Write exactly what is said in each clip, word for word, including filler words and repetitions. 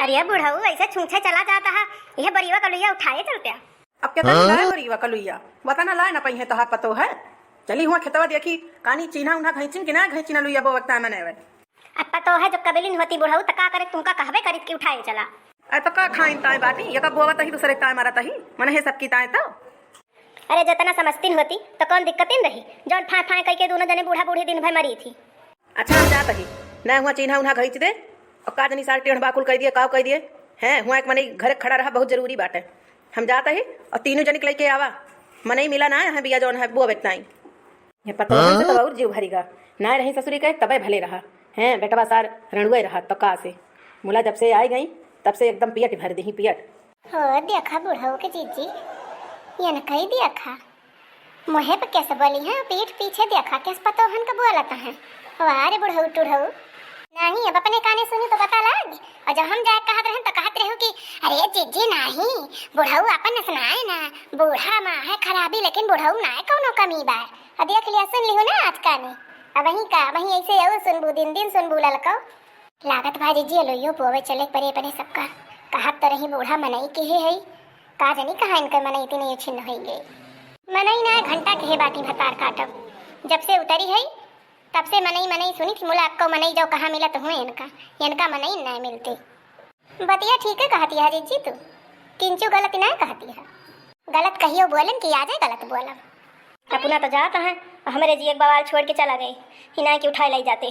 अरे बुढ़ऊ, ऐसे छूछे चला जाता है, यह बरियवा का लुइया उठाए चलते हैं। अब केतना लाए बरियवा का लुइया, वतना लाए ना पइहे तोहार पतोह है। चली हुआ खेतवा देखी, कानी चीन्हा उन्हा घइचिन कि ना घइचिन लुइया बोवत ताय मनई। अब पतोह है जब कबेलिन होती बुढ़ऊ, त का करे, तुमका कहबे करित कि उठाए चला। अरे तो का खाइन ताय बाटी, ये का बोवत ही दूसरे ताय मारत ही, मन है सबकी ताय तो। अरे जतना समझतिन होती तो कौन दिक्कतिन रही, जौन फाय फाय कइके दोनों जने बूढ़ा बूढ़ी दिन भर मरी थी। अच्छा हम जात ही, ना हुआ चीन्हा उन्हा घइच दे, और का जनी सार टेढ़ बाकुल कह दिए, काव कह दिए, हैं हुआ एक मनई घरे खड़ा रहा, बहुत जरूरी बाटे। हम जात ही, और तीनों जनी के लइके आवा, मनई मिला ना है बिया जौन है बोवे ताई। ये पतोहन से तो और जीव भरी गा, ना रही ससुरी के तबे भले रहा, हैं बेटवा सार रणुए रहा तो का से, मुला जब से आई गई तब से एकदम पियट भर दी पियट। हो देखा बुढ़ऊ के जीजी, यन कही देखा, मुँहे पे कैसे बोली है, पीठ पीछे देखा कैसे पतोहन के बोलत है। वाह रे बुढ़ऊ टुढ़ऊ, नहीं अब अपने काने सुनी तो पता लाग। और जब हम जाए कहत रहन तो कहत रहू कि अरे जीजी नहीं, बुढ़ऊ अपन सुनाए ना, बूढ़ा माँ है खराबी लेकिन बुढ़ऊ ना है कौनो कमी बा। और देख लिया सुन लिहू ना आज काने, अब वहीं का वहीं ऐसे और सुनबू दिन दिन सुनबू ललको। लागत बा जीजी, लोइयो बोवे चले परे अपने सबका। कहत तो रही बूढ़ा मनई के ही है, का जनी कहाँ इनकर मनई इतनी छिन्न होई गई। मनई ना घंटा के है बाटी भतार काटब। जब से उतरी है, तब से मनई मनई सुनी थी, मुला अक्को मनई जो कहाँ मिलत हुए इनका, इनका मनई ना मिलते। बतिया ठीक है कहती है जीजी तू, किंचू गलत ना कहती है। गलत कहियो बोलन कि आजे गलत बोलब। अपना तो जात है, हमरे जी एक बवाल छोड़ के चला गए, हिनाई के उठाए लाई जाते।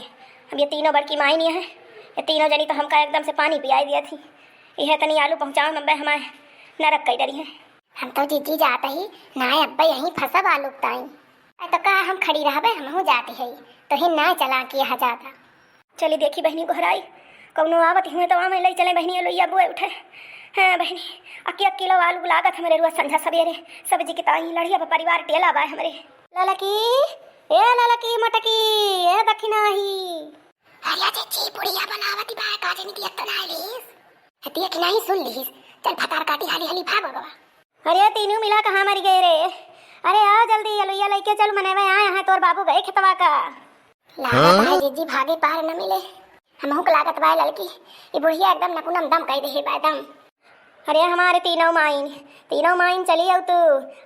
अब ये तीनों बड़की माई नहीं है, ये तीनों जनी तो हमका एकदम से पानी पियाई दिया थी। यह तनी आलू पहुँचाओ में बे हमारे नरक कई डरी है। हम तो जीजी जात ही, ना अब्बे यहीं फंसब आलू ताई। अरे तो का हम खड़ी रहबे, हमहू जाती है, तो ही ना चला कि यहाँ जाता। चली देखी बहिनी गोहराई, कौनो आवत हुए तो आवे लई चले बहिनी, लोइया बोए उठे। हाँ बहिनी, अक्की अक्की लो आलू लागत हमरे रुआ संझा सबेरे, सब्जी के ताई लड़िया पर परिवार टेला बाय हमरे। ललकी, ए ललकी मटकी, ए दखिनाही। अरे जीजी बुढ़िया बनावती बाय, का जनी दियत तो ना लीस। दियत नहीं सुन लीस, चल भतार काटी हाली हाली भाग बगवा। अरे तीनों मिला कहाँ मर गए रे? अरे आओ जल्दी, अलुइया लइके चल, मनई आए हैं, तोर बाबू गए खेतवा का। लागत है जीजी भागे पार न मिले। हमहू के लागत बा ललकी, ई बुढ़िया एकदम नकुनम दम कई देहे बा एकदम। अरे हमारे तीनों माइन, तीनों माइन चली आओ तू।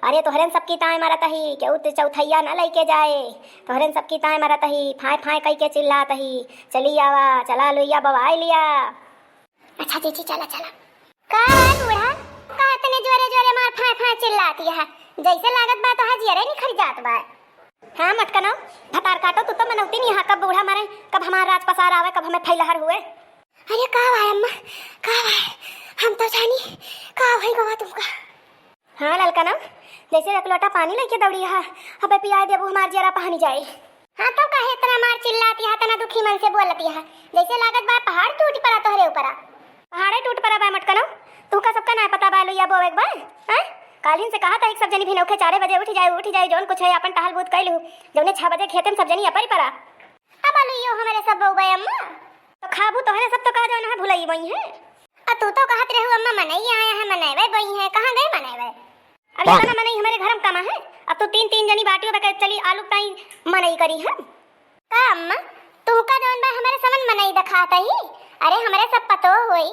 अरे तोहरन सबकी ताय मरत ही, केहू ते चौथैया न लइके जाए। तोहरन सबकी ताय मरत ही, फाय फाय कई के चिल्लात ही। चली आवा, चला अलुइया बवाई लिया। अच्छा जीजी, चला, चला। का है बूढ़ा? का इतने जोरे जोरे मार फाय फाय चिल्लाती है? जैसे लागत बा तोहार जियरे निखर जात बा। हाँ मटकनो, भतार काटो, तू तो मनौती नहीं है, कब बूढ़ा मरे, कब हमार राज पसार आवे, कब हमें फैलहर हुए। अरे का भाई अम्मा, का भाई, हम तो जानी का भाई गवा तुमका। हाँ ललकना, जैसे एक लोटा पानी लइके दौड़ी है, अबे पियाए देबू हमार जियरा पहनी जाए। हाँ तो काहे इतना मार चिल्लाती है, इतना दुखी मन से बोलती है, जैसे लागत बा पहाड़ टूट पड़ा तोहरे ऊपरा। पहाड़े टूट पड़ा बा मटकनो, तुहका सबका ना पता बा लोइया बोवे के बा, हैं? कालिन से कहा था एक सब जनी भी नौखे चारे बजे उठ जाए, उठ जाए, जौन कुछ है अपन टहल बूत कैलू, जौने छह बजे खेते में सब जनी अपरी पड़ा। अब आलू यो हमरे सब बउबे अम्मा। तो खाबू तोहरे सब तो का जौन है भुलई वही है। आ तू तो कहत रहू अम्मा मनई आया है, मनैवे बई है, कहाँ गए मनैवे? अब हाँ। इतना मनई हमरे घर में कमा है, अब तू तीन तीन जनी बाटियों पे चली आलू ताई मनई करी है। का अम्मा, तू का जौन बा हमरे समन मनई दिखात ही? अरे हमरे सब पतो होई,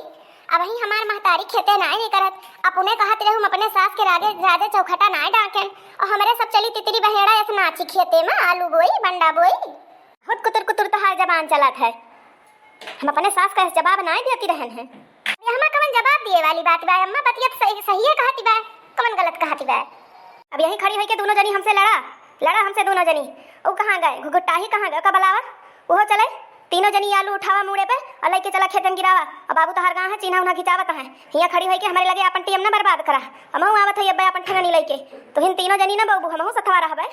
अब ही हमार महतारी खेते नाय नहीं करत, अपने कहत रहू हम अपने सास के रागे राजे चौखटा नाय डाकेन, और हमरे सब चली तितरी बहेड़ा ऐसे नाची खेते में आलू बोई, बंडा बोई। बहुत कुतुर कुतुर तोहार जबान चलत है। हम अपने सास का जवाब नाय देती रहन है। ये हमा कवन जवाब दिए वाली बात बा अम्मा? बतिया तो सही, सहिए कहती बा, कवन गलत कहती बा? अब यहीं खड़ी होई के दोनों जनी हमसे लड़ा, लड़ा हमसे दोनों जनी। ऊ कहाँ गए? घुघुटाही कहाँ गए? ओका बुलावा, उहो चले। तीनों जनी आलू उठावा मूड़े पे और लइके चला खेत में गिरावा। अब बाबू तोहार गाँव है, चीन्हा उन्हा खिंचावत है। हियाँ खड़ी होई के हमरे लगे अपन टीम न बर्बाद करा। हमहू आवत है अब्बे अपन ठंगनी लइके। तुहिन तीनों जनी न बउबू, हमहू सथवा रहबे।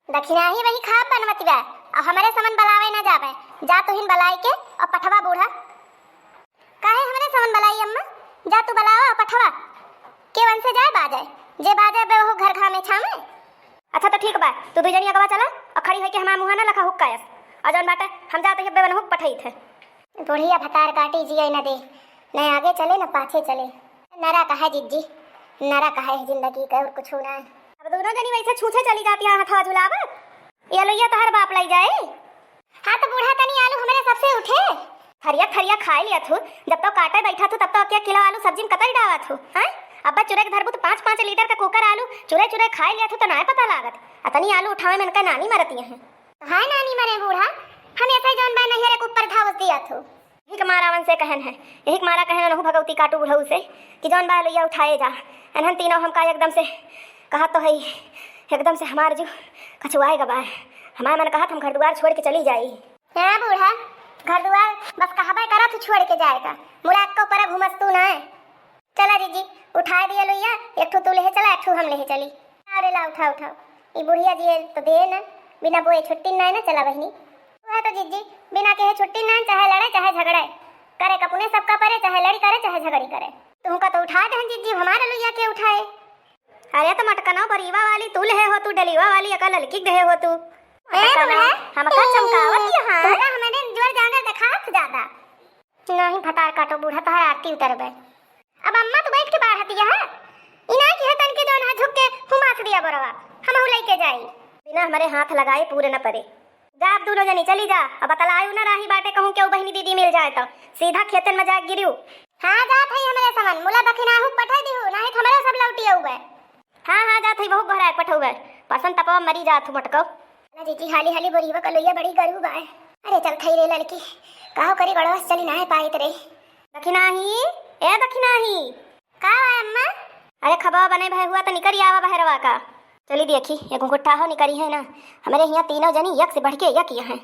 दखिनाही वही खाब बनवती बा, और हमरे समन बलावे ना जाबे। जा तुहिन बलाई के और पठवा बूढ़ा। काहे हमरे समन बलाई अम्मा? जा तू बलावा और पठवा। के वन से जाए बाजे, जे बाजे बे वहू घर घामे छामे। अच्छा तो ठीक बा, तू दू जनी अगवा चला और खड़ी होई के हमार मुँहा ना लखा हुक्का यस। और जौन बाटे हम जाते हैं बेवन हुक पठई थे। बुढ़िया भतार काटी जिए न दे, न आगे चले न पाछे चले। नरा कहे जिज्जी, नरा कहे है जिंदगी का और कुछ ना है। अब दोनों जनी वैसे छूछे चली जाती है हथवा झुलावत। ये लोइया तोहर बाप लई जाए। हाँ तो बूढ़ा तनी आलू हमरे सबसे उठे। थरिया थरिया खाइ लियत हू, जब तउ काटे बैठत हू तब तउ एक एक किलो आलू सब्जी में कतरी डावत हू, हैं? अब्बे चुरे के धरबू त पाँच पाँच लीटर का कुकर आलू चुरे चुरे खाइ लियत हू त नाहीं पता लागत। अतनी आलू उठावे में इनका नानी मरती हैं। हाय नानी मरे बूढ़ा, हम ऐसे जौन बा नैहरे के ऊपर धावस दियत हू। यही के मारा उनसे कहन है, यही के मारा कहन ओनहू भगवती काटू बुढ़ऊ से कि जौन बा लुइया उठाए जा। एनहन तीनों हमका एकदम से कहत तो है, एकदम से हमार जू कचुआए गबा है। हमार मन कहत हम घर दुआर छोड़ के चली जाई। हाँ बूढ़ा, घर दुआर बस कहबे करत हूँ छोड़ के जाए का, मुलाक को पर घूमस तू ना। चला जीजी, उठाए दिया लुइया, एक ठू तू लेहे चला, एक ठू हम लेहे चली। अरे ला उठाओ उठाओ, ई बुढ़िया जी तो दे ना, बिना बोए छुट्टी ना है ना। चला बहिनी, तू है तो जीजी, बिना कहे छुट्टी ना है, चाहे लड़े चाहे झगड़े, करे कपुने सबका परे, चाहे लड़ी करे चाहे झगड़ी करे। तुमका तो उठाए दहन जीजी, हमारे लुइया के उठाए। अरे तो मटकनौ बरीवा वाली तू लेहे हो तू, डलीवा वाली एका ललकी देहे हो तू। ए, मटकनौ, बूढ़ा, हमका चमकावत यहाँ। तोहरा हमरे जोर जांगर देखात ज्यादा। नहीं भतार काटो बूढ़ा, तोहर आरती उतरबे। अब अम्मा तू बैठ के बाढ़त यहाँ। इना की है तन के जौन है झुक के हुमास दिया बरवा, हमहू लेके जाई। बिना हमरे हाथ लगाए पूरे न परे। जा अब दूनो जनी चली जा, अब बतलायु न राही बाटे कहूँ केहू बहिनी दीदी मिल जाए तो सीधा खेतन में जाके गिरियो। हाँ जात है हमरे समन, मुला दखिनाहू पठाई दिहू, नाहीं तो हमरे सब लौटी आउबे। हाँ हाँ जात है, बहुत घोराए पठौबे, परसन तपवा मरी जात हूँ मटकौ। ना जीजी हाली हाली बोरीवा कलुइया बड़ी गरू बाय। अरे चल थई रे लड़की, काहो करी गड़वा से चली नाहीं पाइत रे। दखिनाही, ए दखिनाही। का बा अम्मा? अरे खबवा बने भय हुआ तो निकरी आवा बहरवा का। चली देखी, एक घुट्ठा हो निकरी है ना। हमरे हियाँ तीनों जनी यक से बढ़ के यक यहाँ।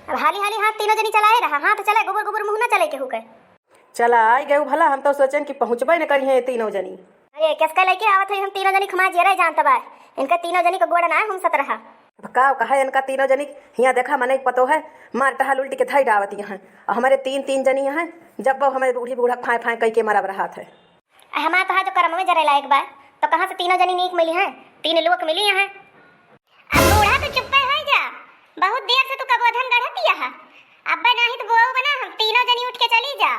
अब हाली हाली हाथ तीनों जनी चलाए रहा, हाथ चले गुबुर गुबुर मुँह ना चले केहू के। चला आई गयू भला, हम तो सोचन कि पहुँचबे न करी हैं ये तीनों जनी। अरे किसका लेके आवत है हम तीनों जनी खमा जेरे जानत बा। इनके तीनों जनी का गोड़ ना हम सत रहा। अब का कहा इनका तीनों जनी, हियाँ देखा मने पतो है, मार टहा लुल्टी के धई डावत यहाँ। और हमरे तीन तीन जनी यहाँ, जब वो हमरे बूढ़ी बूढ़ा फाय फाय कई के मरब रहा थे। आ हमार तोहार जो करम में जरे लायक बा, तो कहाँ से तीनों जनी नीक मिली हैं? तीन लोक मिली हैं। अब बूढ़ा तू चुप्पे हो जा, बहुत देर से तू कबोधन गढ़त यह। अब्बे नाही तो बोऊ बना, हम तीनों जनी उठ के चली जा।